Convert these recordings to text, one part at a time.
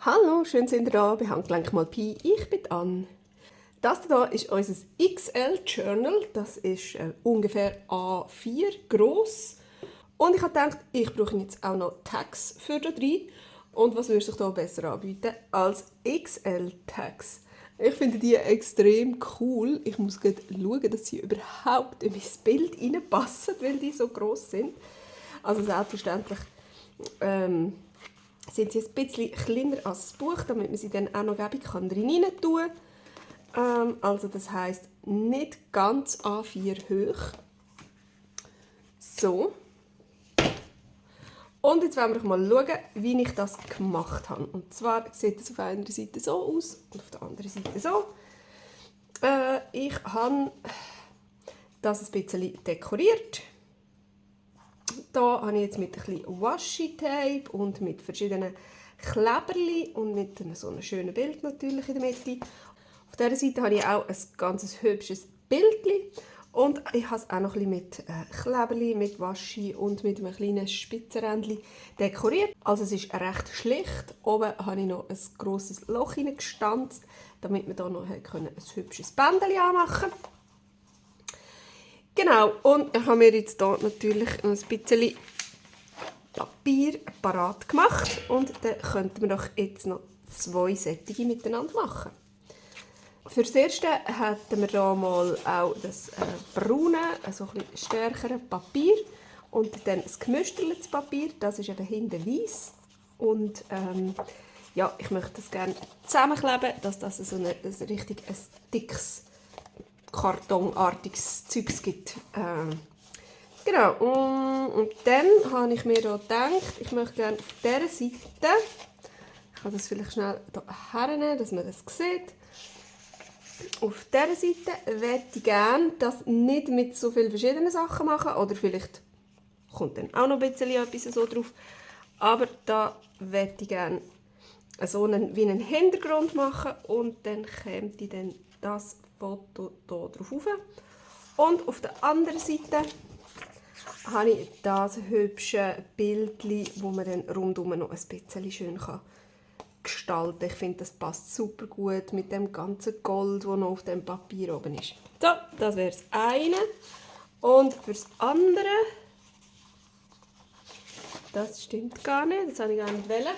Hallo, schön sind ihr da bei Handgelenk mal Pi. Ich bin Anne. Das hier ist unser XL Journal. Das ist ungefähr A4 gross. Und ich habe gedacht, ich brauche jetzt auch noch Tags für da drin. Und was würde sich da besser anbieten als XL Tags? Ich finde die extrem cool. Ich muss gerade schauen, dass sie überhaupt in mein Bild reinpassen, weil die so gross sind. Also selbstverständlich sind sie ein bisschen kleiner als das Buch, damit man sie dann auch noch drin tun kann. Also das heisst, nicht ganz A4 hoch. So. Und jetzt wollen wir mal schauen, wie ich das gemacht habe. Und zwar sieht es auf einer Seite so aus und auf der anderen Seite so. Ich habe das ein bisschen dekoriert. Da habe ich jetzt mit ein bisschen Washi-Tape und mit verschiedenen Kleberli und mit so einem schönen Bild natürlich in der Mitte. Auf dieser Seite habe ich auch ein ganz hübsches Bildchen und ich habe es auch noch ein bisschen mit Kleberli, mit Washi und mit einem kleinen Spitzenrändchen dekoriert. Also es ist recht schlicht. Oben habe ich noch ein grosses Loch hineingestanzt, damit wir da noch ein hübsches Bändchen anmachen können. Genau, und ich habe mir jetzt hier natürlich ein bisschen Papier parat gemacht und dann könnten wir doch jetzt noch zwei Sättige miteinander machen. Für das Erste hätten wir hier mal auch das braune, also ein bisschen stärkere Papier und dann das gemüstertes Papier, das ist eben hinten weiss. Und ja, ich möchte das gerne zusammenkleben, dass das so ein richtig dickes kartonartiges Zeugs gibt. Genau, und dann habe ich mir da gedacht, ich möchte gerne auf dieser Seite, ich kann das vielleicht schnell hier hernehmen, dass man das sieht. Auf dieser Seite möchte ich gerne das nicht mit so vielen verschiedenen Sachen machen, oder vielleicht kommt dann auch noch ein bisschen etwas so drauf, aber da möchte ich gerne so wie einen Hintergrund machen und dann kommt dann das Foto hier drauf. Und auf der anderen Seite habe ich das hübsche Bildchen, wo man dann rundum noch ein bisschen schön gestalten kann. Ich finde, das passt super gut mit dem ganzen Gold, das noch auf dem Papier oben ist. So, das wäre das eine. Und für das andere, das stimmt gar nicht, das habe ich gar nicht wollen.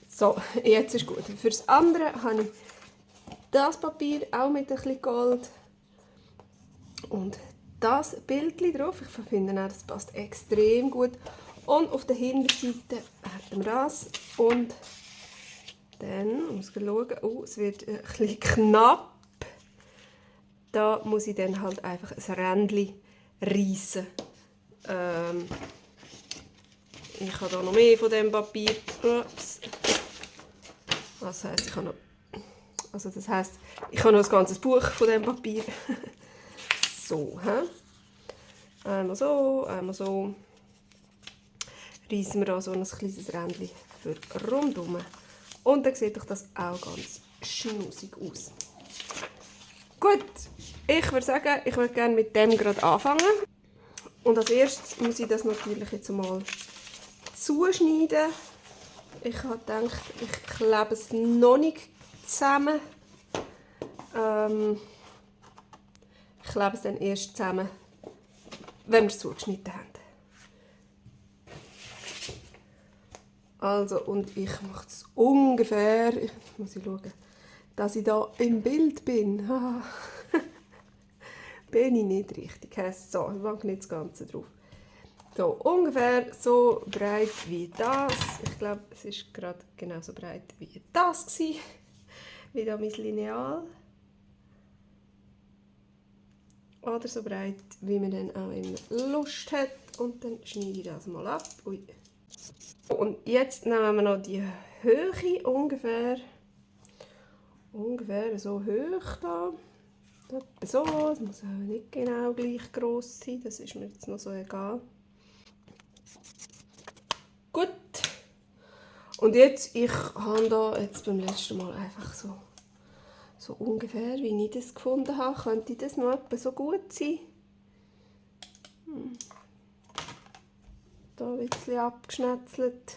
So, jetzt ist gut. Für das andere habe ich das Papier auch mit ein bisschen Gold und das Bildchen drauf. Ich finde auch, das passt extrem gut. Und auf der Hinterseite hätten wir das. Und dann muss ich schauen, oh, es wird ein bisschen knapp. Da muss ich dann halt einfach ein Rändchen reissen. Ich habe hier noch mehr von diesem Papier. Ups. Das heisst, ich habe noch ich habe noch ein ganzes Buch von diesem Papier. So, einmal so, einmal so. Reissen wir da so ein kleines Rändchen für rundum. Und dann sieht doch das auch ganz schnussig aus. Gut, ich würde sagen, ich würde gerne mit dem gerade anfangen. Und als erstes muss ich das natürlich jetzt mal zuschneiden. Ich habe gedacht, ich klebe es noch nicht zusammen. Ich klebe es dann erst zusammen, wenn wir es zugeschnitten haben. Also, und ich mache es ungefähr, muss ich schauen, dass ich da im Bild bin. Bin ich nicht richtig. So, ich mache nicht das Ganze drauf. So, ungefähr so breit wie das. Ich glaube, es ist gerade genauso breit wie das gewesen. Wie da mein Lineal. Oder so breit, wie man dann auch immer Lust hat. Und dann schneide ich das mal ab. Ui. Und jetzt nehmen wir noch die Höhe ungefähr so hoch da. So, das muss auch nicht genau gleich gross sein, das ist mir jetzt noch so egal. Gut. Und jetzt, ich habe da jetzt beim letzten Mal einfach so ungefähr, wie ich das gefunden habe, könnte das noch etwa so gut sein. Da ein bisschen abgeschnetzelt.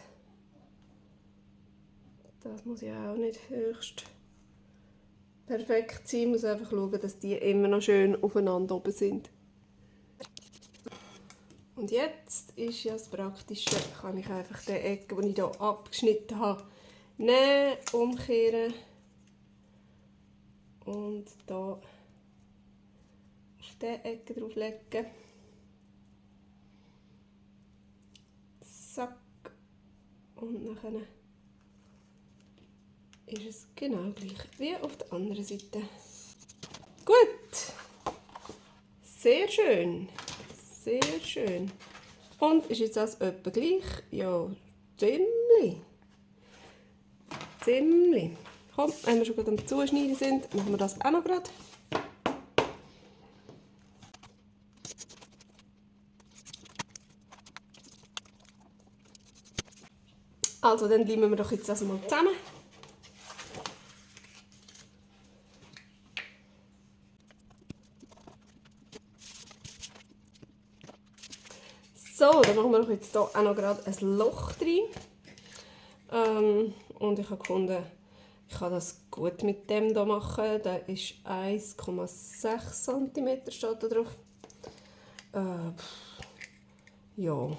Das muss ja auch nicht höchst perfekt sein. Ich muss einfach schauen, dass die immer noch schön aufeinander oben sind. Und jetzt ist ja das Praktische, kann ich einfach die Ecke, die ich hier abgeschnitten habe, nehmen, umkehren und hier auf diese Ecke drauflegen. Zack. Und dann ist es genau gleich wie auf der anderen Seite. Gut. Sehr schön. Sehr schön. Und ist jetzt das etwa gleich? Ja, ziemlich. Ziemlich. Komm, wenn wir schon gerade am Zuschneiden sind, machen wir das auch noch gerade. Also, dann leimen wir doch jetzt das mal zusammen. So, dann machen wir doch jetzt hier auch noch gerade ein Loch rein. Und ich habe gefunden, ich kann das gut mit dem hier machen. Der ist 1,6 cm steht da drauf. Ja.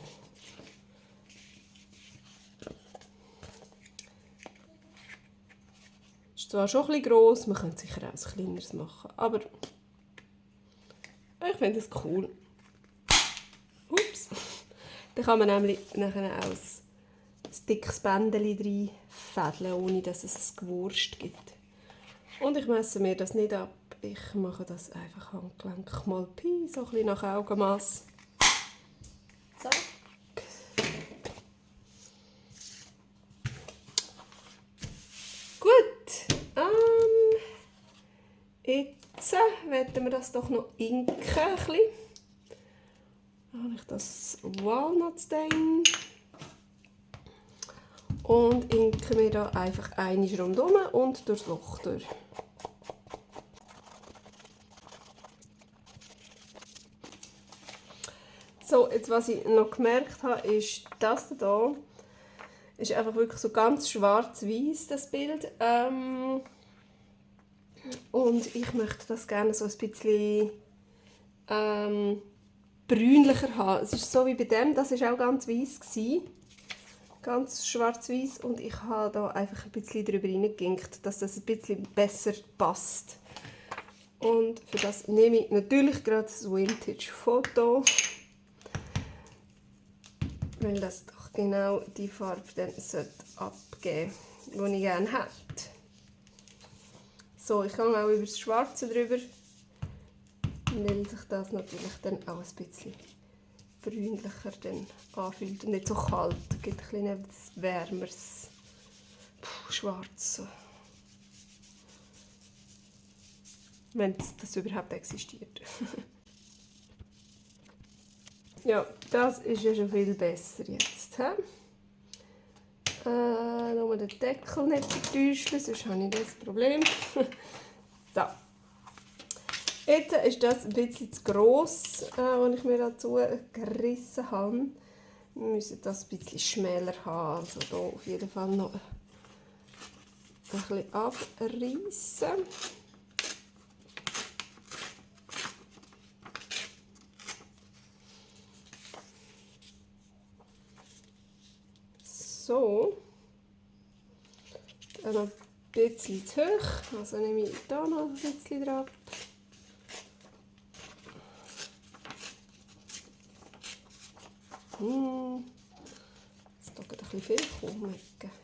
Ist zwar schon ein bisschen gross, man könnte sicher auch ein kleineres machen, aber ich finde es cool. Ups. Dann kann man nämlich nachher auch ein dickes Bändchen reinfädeln, ohne dass es ein Gewurst gibt. Und ich messe mir das nicht ab. Ich mache das einfach Handgelenk mal Pi, so ein bisschen nach Augenmaß. Zack. Gut. Jetzt werden wir das doch noch inken. Ein bisschen. Dann habe ich das Walnutsstein. Und inken wir da einfach einmal rundherum und durchs Loch durch. So, jetzt was ich noch gemerkt habe, ist, das hier ist einfach wirklich so ganz schwarz-weiß, das Bild. Und ich möchte das gerne so ein bisschen brünlicher haben. Es ist so wie bei dem, das war auch ganz weiß gewesen. Ganz schwarz-weiß und ich habe da einfach ein bisschen drüber reingeginkt, dass das ein bisschen besser passt. Und für das nehme ich natürlich gerade das Vintage-Foto, weil das doch genau die Farbe dann abgeben sollte, die ich gerne hätte. So, ich gehe auch über das Schwarze drüber, weil sich das natürlich dann auch ein bisschen brünlicher dann anfühlt und nicht so kalt. Es gibt ein bisschen etwas wärmeres Schwarz. Wenn das überhaupt existiert. Ja, das ist ja schon viel besser jetzt. Nur den Deckel nicht vertäuschen, sonst habe ich das Problem. So. Jetzt ist das ein bisschen zu gross, was ich mir dazu gerissen habe. Wir müssen das ein bisschen schmäler haben. Also hier auf jeden Fall noch ein bisschen abreißen. So. Dann noch ein bisschen zu hoch. Also nehme ich hier noch ein bisschen drauf. Jetzt geht ein bisschen viel kommen.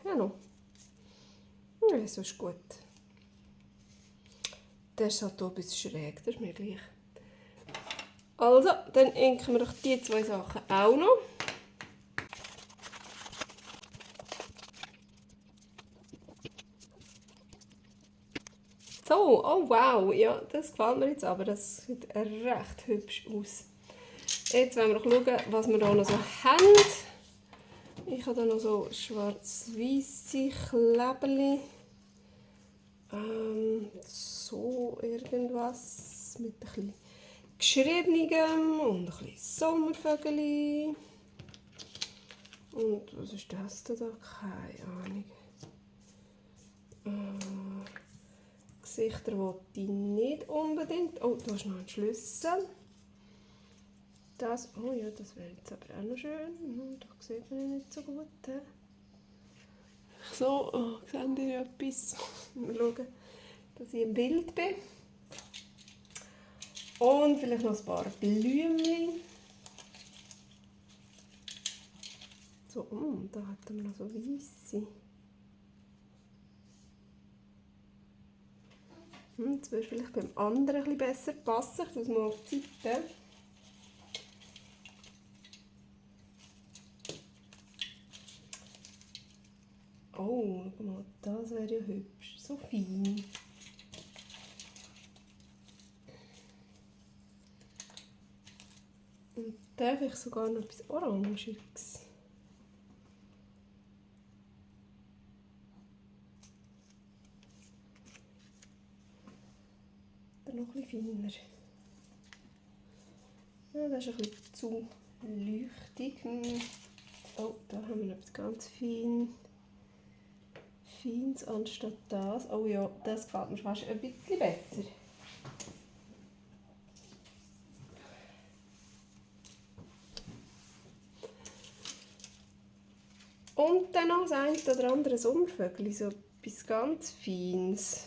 Ja, noch. Ja, so ist gut. Der ist halt hier ein bisschen schräg, das ist mir gleich. Also, dann inken wir doch die zwei Sachen auch noch. So, oh wow, ja, das gefällt mir jetzt aber. Das sieht recht hübsch aus. Jetzt wollen wir noch schauen, was wir hier noch so haben. Ich habe hier noch so schwarz-weisse Kleberli. So irgendwas mit ein bisschen Geschriebenem und ein bisschen Sommervögel. Und was ist das denn da? Keine Ahnung. Gesichter wollte ich nicht unbedingt. Oh, da ist noch ein Schlüssel. Das, oh ja, das wäre jetzt aber auch noch schön. Da sieht man ihn nicht so gut. He? So, oh, seht ihr etwas? Mal schauen, dass ich im Bild bin. Und vielleicht noch ein paar Blümchen. So, da hätten wir noch so weisse. Das würde vielleicht beim anderen ein bisschen besser passen. Ich tue es mal auf die Seite. Oh, schau mal, das wäre ja hübsch. So fein. Und da habe ich sogar noch etwas Orangiges. Oder noch ein bisschen feiner. Ja, das ist ein bisschen zu leuchtig. Oh, da haben wir etwas ganz Feines anstatt das. Oh ja, das gefällt mir fast ein bisschen besser. Und dann noch das eine oder andere Sommervögel, so etwas ganz Feines.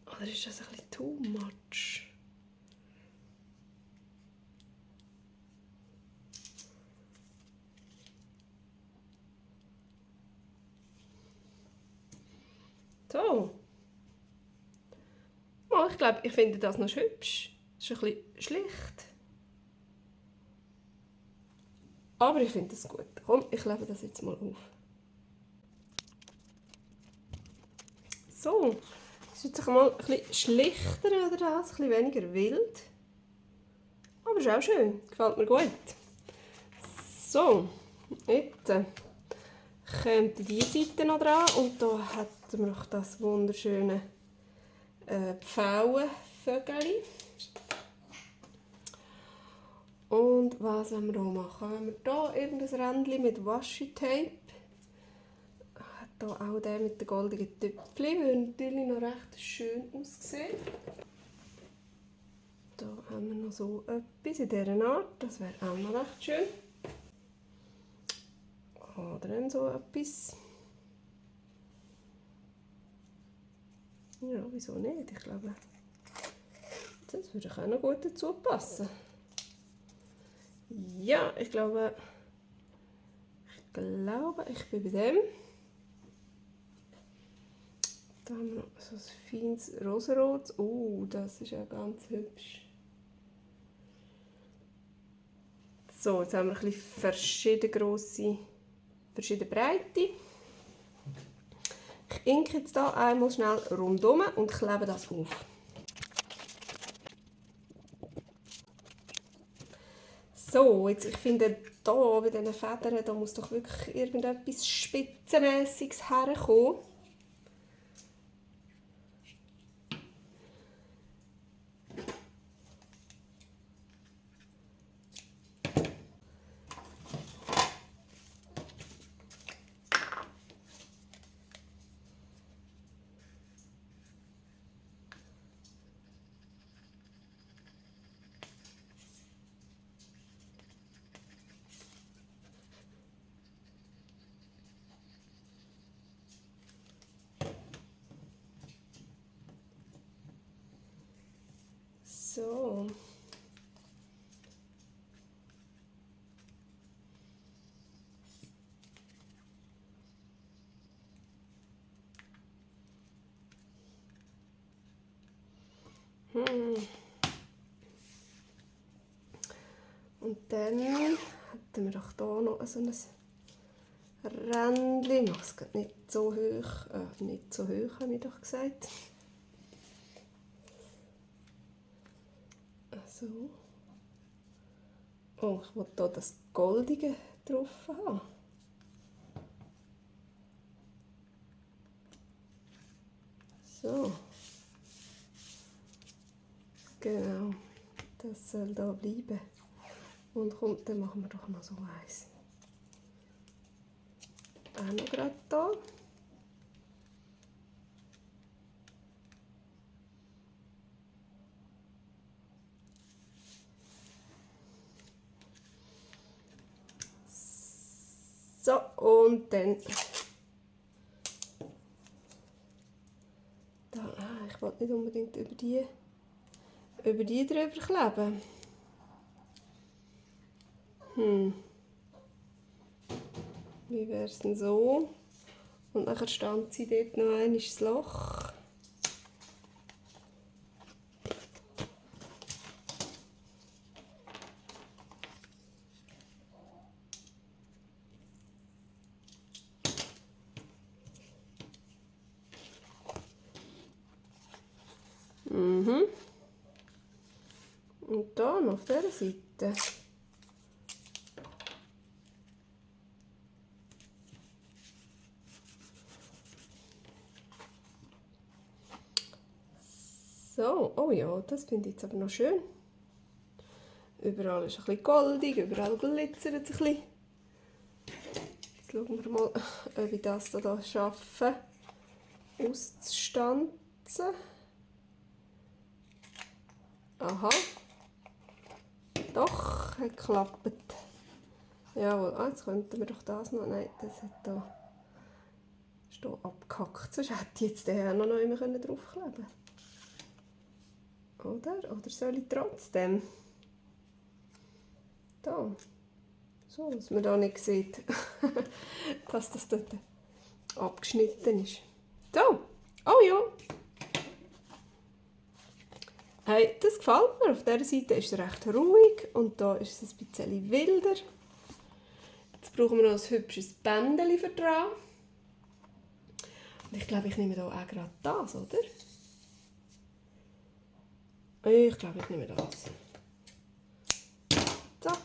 Oder ist das ein bisschen too much? So. Oh, ich glaube, ich finde das noch hübsch. Das ist ein bisschen schlicht. Aber ich finde das gut. Komm, ich lege das jetzt mal auf. So. Das ist jetzt mal ein bisschen schlichter oder das, ein bisschen weniger wild. Aber ist auch schön. Gefällt mir gut. So. Jetzt kommt diese Seite noch dran und da hätten wir noch das wunderschöne Pfauenvögel. Und was wollen wir hier machen? Wenn wir hier irgendein Rändchen mit Washi-Tape, hat hier auch der mit den goldenen Tüpfeln, würde natürlich noch recht schön aussehen. Da haben wir noch so etwas in dieser Art, das wäre auch noch recht schön. Oder dann so etwas. Ja, wieso nicht? Ich glaube, das würde auch noch gut dazu passen. Ja, ich glaube, ich bin bei dem. Da haben wir noch so ein feines Rosarot. Oh, das ist ja ganz hübsch. So, jetzt haben wir ein bisschen verschiedene Breite. Ich inke jetzt hier einmal schnell rundum und klebe das auf. So, jetzt, ich finde, hier bei diesen Federn, da muss doch wirklich irgendetwas Spitzenmässiges herkommen. So. Und dann hätten wir doch hier noch so ein Rändchen. Ich mache es nicht so hoch. Nicht so hoch, habe ich doch gesagt. So. Oh, ich will hier das Goldige drauf haben. So. Genau. Das soll da bleiben. Und kommt, dann machen wir doch noch so eins. auch noch gerade da. So, und dann da, ich wollte nicht unbedingt über die drüber kleben. Wie wäre es denn so? Und nachher stand sie dort noch einmal das Loch. Und da noch auf dieser Seite. So, oh ja, das finde ich jetzt aber noch schön. Überall ist ein bisschen goldig, überall glitzert es ein bisschen. Jetzt schauen wir mal, ob ich das hier schaffe, auszustanzen. Aha. Doch, hat geklappt. Jawohl, jetzt könnten wir doch das noch... Nein, das hat hier... Ist hier abgehackt. Sonst hätte ich jetzt den noch immer draufkleben können. Oder soll ich trotzdem? Da. So, dass man da nicht sieht, dass das dort abgeschnitten ist. So. Oh ja. Hey, das gefällt mir. Auf dieser Seite ist es recht ruhig und da ist es ein bisschen wilder. Jetzt brauchen wir noch ein hübsches Bändchen für dran. Und ich glaube, ich nehme hier auch gerade das, oder? Ich glaube, ich nehme das. Zack.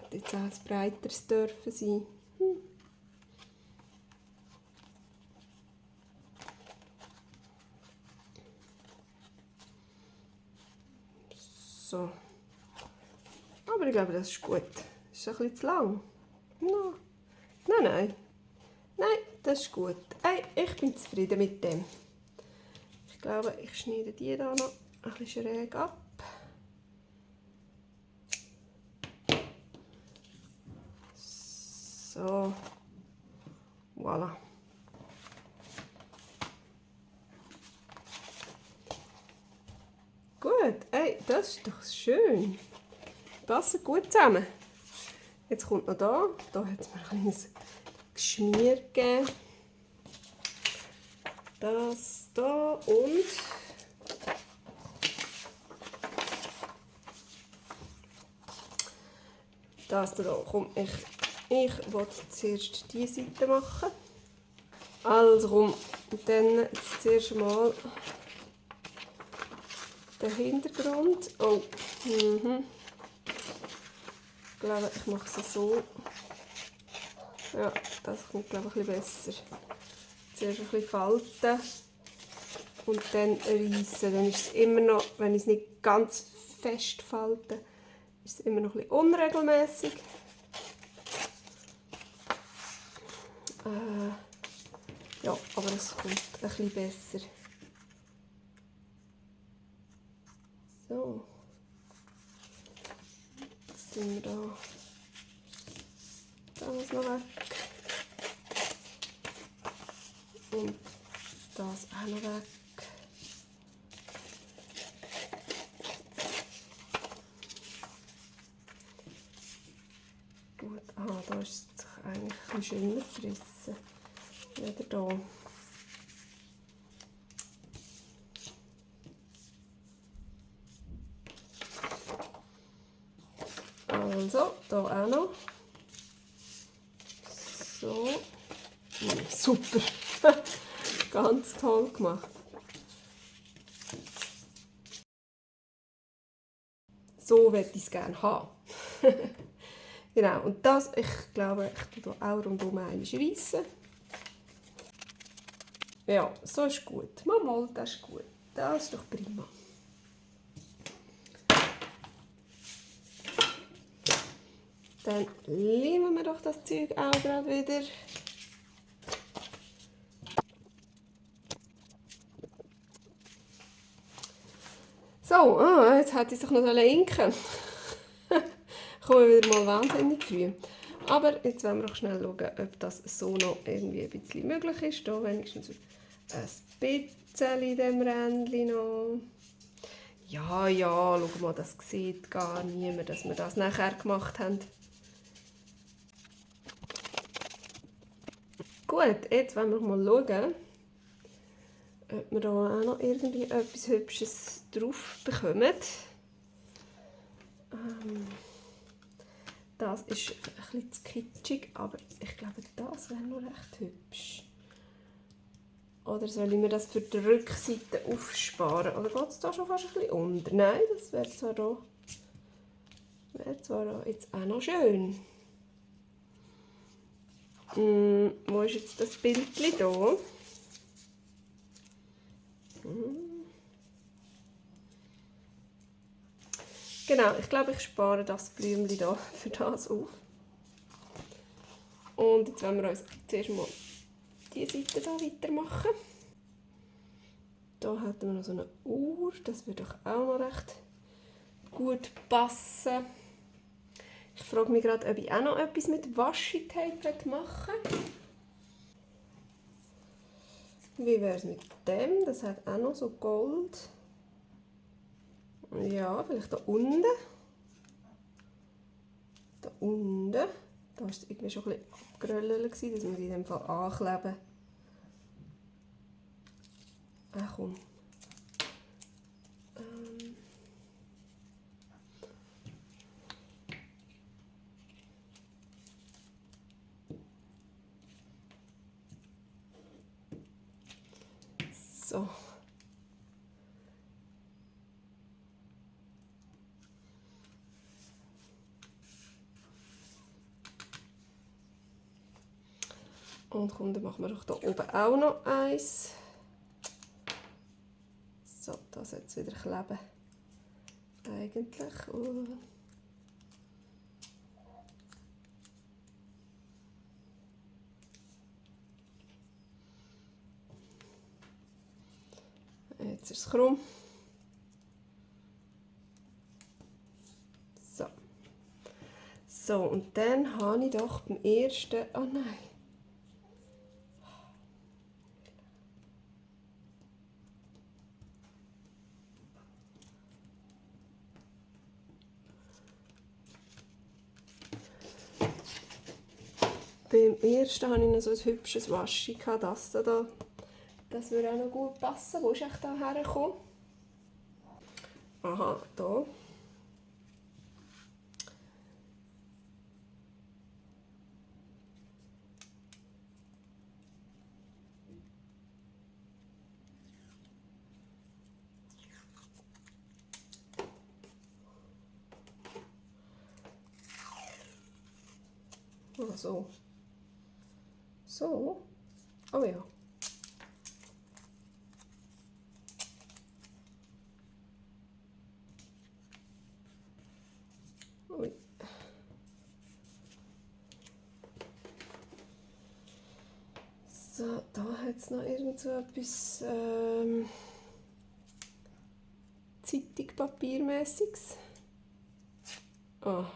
Hätte jetzt auch ein breiteres dürfen sein. So. Aber ich glaube, das ist gut. Ist ein bisschen zu lang. No. Nein. Nein, das ist gut. Hey, ich bin zufrieden mit dem. Ich glaube, ich schneide die hier noch ein bisschen schräg ab. So. Voilà. Gut, hey, das ist doch schön. Passen gut zusammen. Jetzt kommt noch da. Da hat es mir ein kleines Geschmier gegeben. Das da und das da. Komm, ich will zuerst diese Seite machen. Also komm, dann zuerst mal den Hintergrund. Oh, Ich glaube, ich mache es so. Ja, das kommt, glaube ich, ein bisschen besser. Zuerst ein bisschen falten und dann reissen. Dann ist es immer noch, wenn ich es nicht ganz fest falte, ist es immer noch ein bisschen unregelmäßig. Ja, aber es kommt ein bisschen besser. So. Jetzt tun wir da das noch weg. Und das auch noch weg. Gut, da ist es eigentlich ein bisschen schöner gerissen. Wieder hier. Also, hier auch noch. So. Super. Ganz toll gemacht. So möchte ich es gerne haben. Genau, und das, ich glaube, ich tue hier auch rundum einmal reissen. Ja, so ist gut. Mama, das ist gut. Das ist doch prima. Dann lieben wir doch das Zeug auch gerade wieder. So, jetzt hätte ich sich noch inken. Kommen wir wieder mal wahnsinnig früh. Aber jetzt wollen wir auch schnell schauen, ob das so noch irgendwie ein bisschen möglich ist. Hier wenigstens ein bisschen in dem Rändchen noch. Ja, schau mal, das sieht gar niemand, dass wir das nachher gemacht haben. Gut, jetzt wollen wir mal schauen, ob wir da auch noch irgendwie etwas Hübsches drauf bekommen. Das ist ein bisschen zu kitschig, aber ich glaube, das wäre noch recht hübsch. Oder soll ich mir das für die Rückseite aufsparen? Oder geht es da schon fast ein bisschen unter? Nein, das wäre zwar da jetzt auch noch schön. Wo ist jetzt das Bildchen hier? Genau, ich glaube, ich spare das Blümchen hier für das auf. Und jetzt wollen wir uns zuerst mal diese Seite hier weitermachen. Hier hätten wir noch so eine Uhr, das würde doch auch noch recht gut passen. Ich frage mich gerade, ob ich auch noch etwas mit Washi-Tape machen will. Wie wäre es mit dem? Das hat auch noch so Gold. Ja, vielleicht da unten. Da unten. Da war es irgendwie schon ein bisschen abgerollt, das muss ich in dem Fall ankleben. Ach komm. So. Und komm, dann machen wir doch hier oben auch noch eins. So, das soll jetzt wieder kleben. Eigentlich. Jetzt ist es krumm. So. So, und dann habe ich doch beim ersten... Oh nein. Beim ersten hatte ich noch so ein hübsches Waschi. Das da. Das würde auch noch gut passen. Wo ist echt da hergekommen? Aha, da. Ah, so. So. Oh ja. Ui. So, da hat es noch irgend so etwas Zeitungspapiermäßiges. Ah.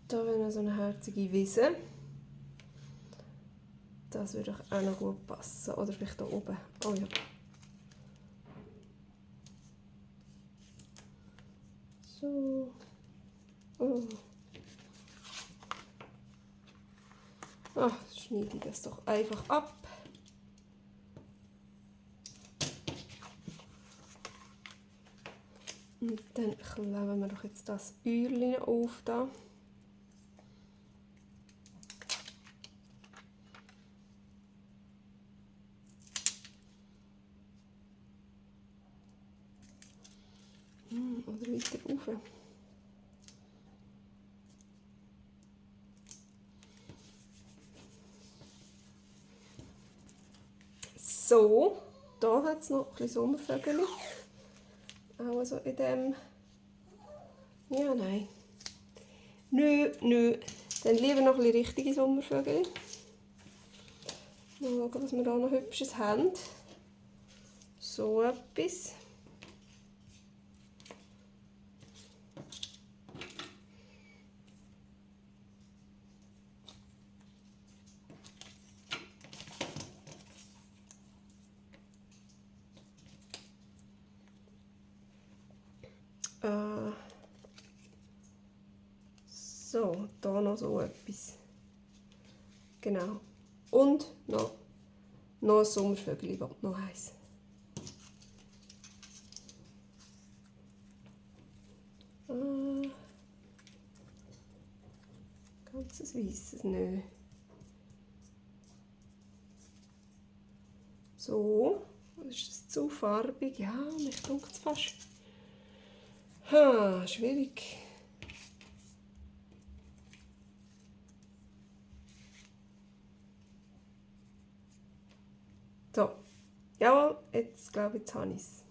Da wäre noch so eine herzige Wiese. Das würde auch noch gut passen. Oder vielleicht da oben. Oh ja. So. Oh. Ach, schneide ich das doch einfach ab. Und dann kleben wir doch jetzt das Öhrchen auf da. Oder weiter rauf. So, da hat es noch ein bisschen Sommervögel. Auch so in dem... Ja, nein. Nö. Dann lieber noch ein bisschen richtige Sommervögel. Mal schauen, was wir da noch Hübsches haben. So etwas. So, da noch so etwas. Genau. Und noch ein Sommervögel, noch eins. Ganzes Weisses, nö. So, ist das zu farbig? Ja, mich dunkt es fast. Schwierig. So, jawohl, jetzt glaube ich, jetzt habe ich es.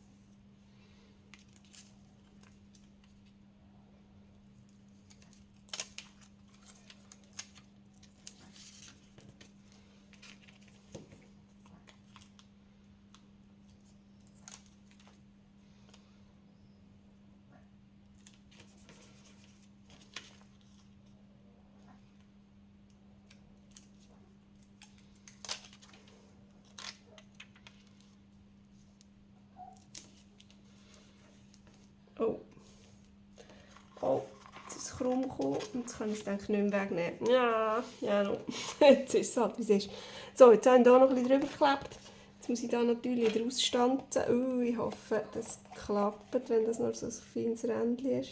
Oh, jetzt ist es krumm gekommen und jetzt kann ich es nicht mehr wegnehmen. Ja, no. Jetzt ist es halt, wie es ist. So, jetzt habe ich hier noch ein bisschen drüber geklebt. Jetzt muss ich da natürlich wieder ausstanzen. Ich hoffe, das klappt, wenn das noch so ein feines Rändchen ist.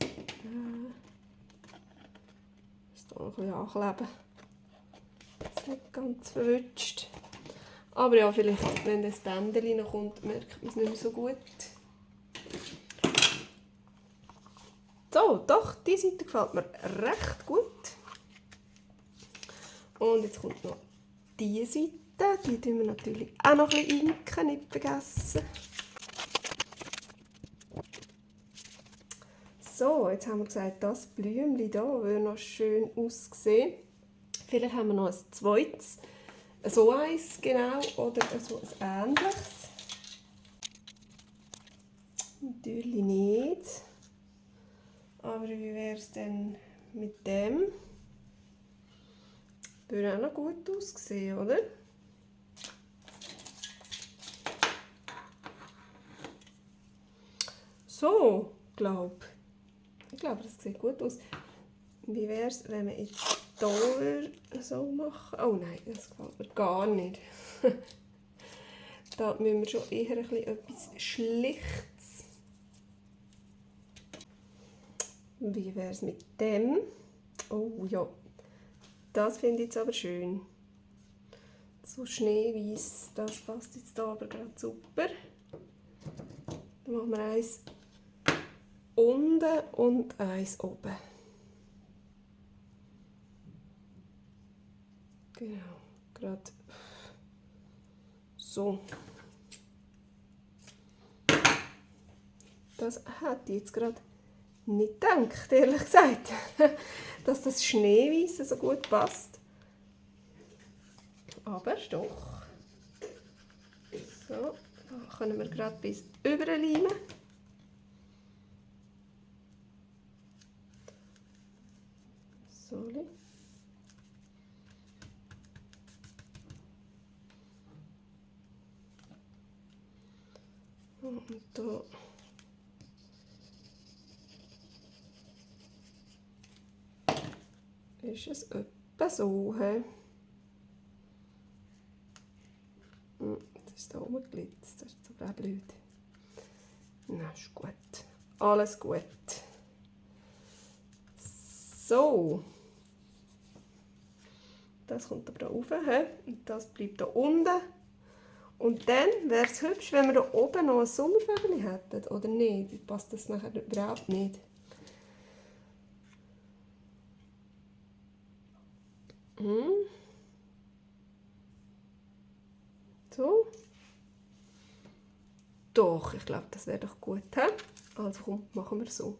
Ich muss hier noch ein bisschen ankleben. Das ist nicht ganz verrutscht. Aber ja, vielleicht, wenn das Bändchen noch kommt, merkt man es nicht mehr so gut. So, doch, diese Seite gefällt mir recht gut. Und jetzt kommt noch diese Seite. Die tun wir natürlich auch noch ein bisschen inken, nicht vergessen. So, jetzt haben wir gesagt, das Blümchen hier würde noch schön aussehen. Vielleicht haben wir noch ein zweites. So eins, genau, oder so ein ähnliches. Natürlich nicht. Aber wie wäre es denn mit dem? Würde auch noch gut aussehen, oder? So, ich glaube, das sieht gut aus. Wie wäre es, wenn wir jetzt hier so machen? Oh nein, das gefällt mir gar nicht. Da müssen wir schon eher etwas Schlichtes. Wie wäre es mit dem? Oh ja, das finde ich jetzt aber schön. So schneeweiß, das passt jetzt hier aber gerade super. Dann machen wir eins unten und eins oben. Genau, gerade so. Das hätte ich jetzt gerade nicht gedacht, ehrlich gesagt, dass das Schneeweiße so gut passt. Aber doch. So, da können wir gerade bis überleimen. So. Und da ist es etwa so. Das ist da oben geglitzt, das ist aber auch blöd. Na, ist gut. Alles gut. So. Das kommt aber hier rauf, und das bleibt hier unten. Und dann wäre es hübsch, wenn wir hier oben noch ein Sommervögel hätten, oder nicht? Passt das nachher überhaupt nicht? So. Doch, ich glaube, das wäre doch gut. He? Also komm, machen wir so.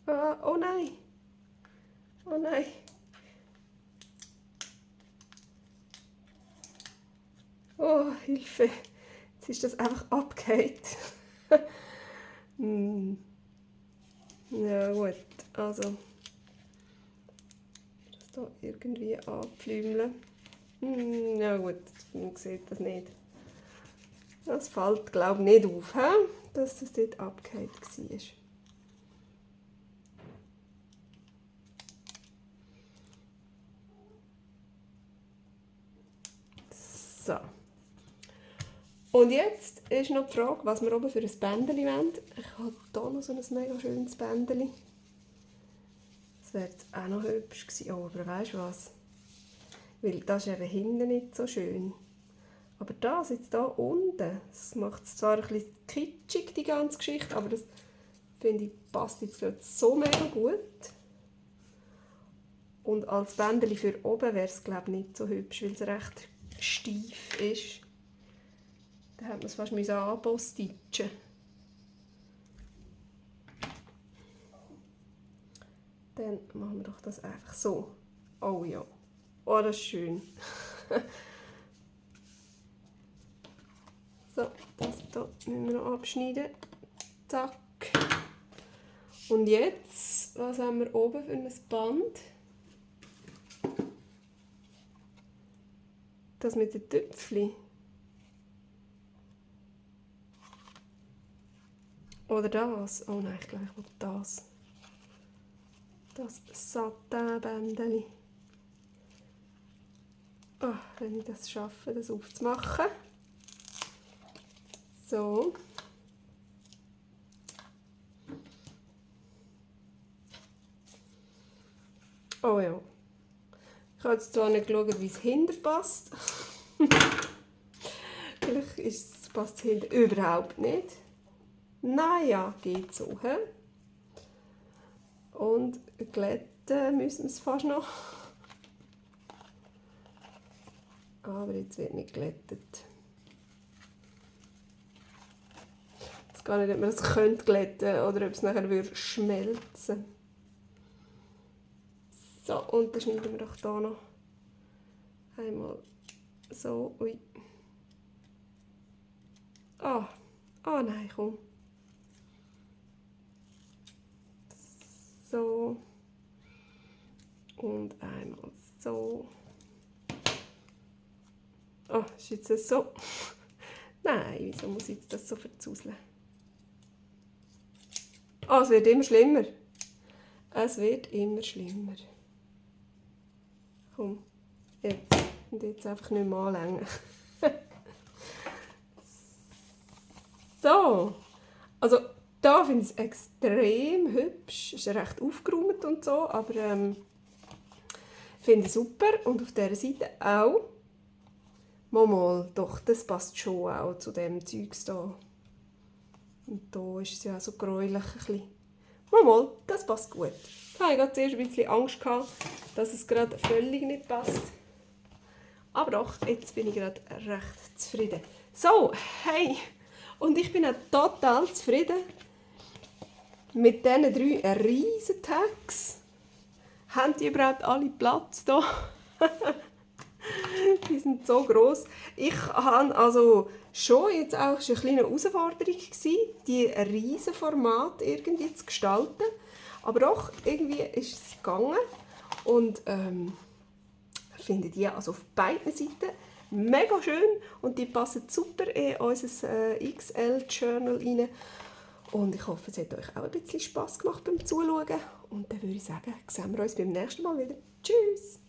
Ah, oh nein. Oh nein. Oh, Hilfe. Jetzt ist das einfach abgehakt. Ja gut, also das hier irgendwie anpflümeln. Ja gut, man sieht das nicht. Das fällt glaube ich nicht auf, he? Dass das dort abgehakt war. So. Und jetzt ist noch die Frage, was wir oben für ein Bändchen wollen. Ich habe hier noch so ein mega schönes Bändchen. Das wäre jetzt auch noch hübsch gewesen. Oh, aber weißt du was? Weil das ist eben hinten nicht so schön. Aber das jetzt hier unten, das macht es zwar ein bisschen kitschig, die ganze Geschichte, aber das finde ich passt jetzt gerade so mega gut. Und als Bändchen für oben wäre es glaube ich nicht so hübsch, weil es recht steif ist. Da hat man es fast anbostitschen. Dann machen wir doch das einfach so. Oh ja. Oh, das ist schön. So, das hier müssen wir noch abschneiden. Zack. Und jetzt, was haben wir oben für ein Band? Das mit den Töpfchen. Oder das. Oh nein, ich glaube, ich will das. Das Satin-Bändchen. Oh, wenn ich das schaffe, das aufzumachen. So. Oh ja. Ich habe jetzt zwar nicht geschaut, wie es hinten passt. Vielleicht passt es hinten überhaupt nicht. Naja, geht so. He? Und glätten müssen wir es fast noch. Aber jetzt wird nicht glättet. Ich weiß gar nicht, ob man das glätten könnte oder ob es nachher schmelzen würde. So, und dann schneiden wir doch hier noch einmal so. Ui. Ah, oh nein, komm. So. Und einmal so. Oh, ist jetzt das so? Nein, wieso muss ich jetzt das so verzuseln? Oh, es wird immer schlimmer. Es wird immer schlimmer. Komm, jetzt. Und jetzt einfach nicht mehr anlängen. So. Also, da finde ich es extrem hübsch. Es ist recht aufgeräumt und so, aber finde ich super. Und auf dieser Seite auch. Mal, doch, das passt schon auch zu dem Zeugs da. Und da ist es ja so gräulich ein bisschen. Mal, das passt gut. Ich hatte gerade zuerst ein bisschen Angst gehabt, dass es gerade völlig nicht passt. Aber doch, jetzt bin ich gerade recht zufrieden. So, hey, und ich bin auch total zufrieden mit diesen 3 riesen Tags. Haben die überhaupt alle Platz hier? Die sind so gross. Ich habe also schon jetzt auch eine kleine Herausforderung gewesen, die riesen Format irgendwie zu gestalten. Aber doch, irgendwie ist es gegangen. Und ich finde die also auf beiden Seiten mega schön. Und die passen super in unser XL-Journal rein. Und ich hoffe, es hat euch auch ein bisschen Spass gemacht beim Zuschauen. Und dann würde ich sagen, sehen wir uns beim nächsten Mal wieder. Tschüss!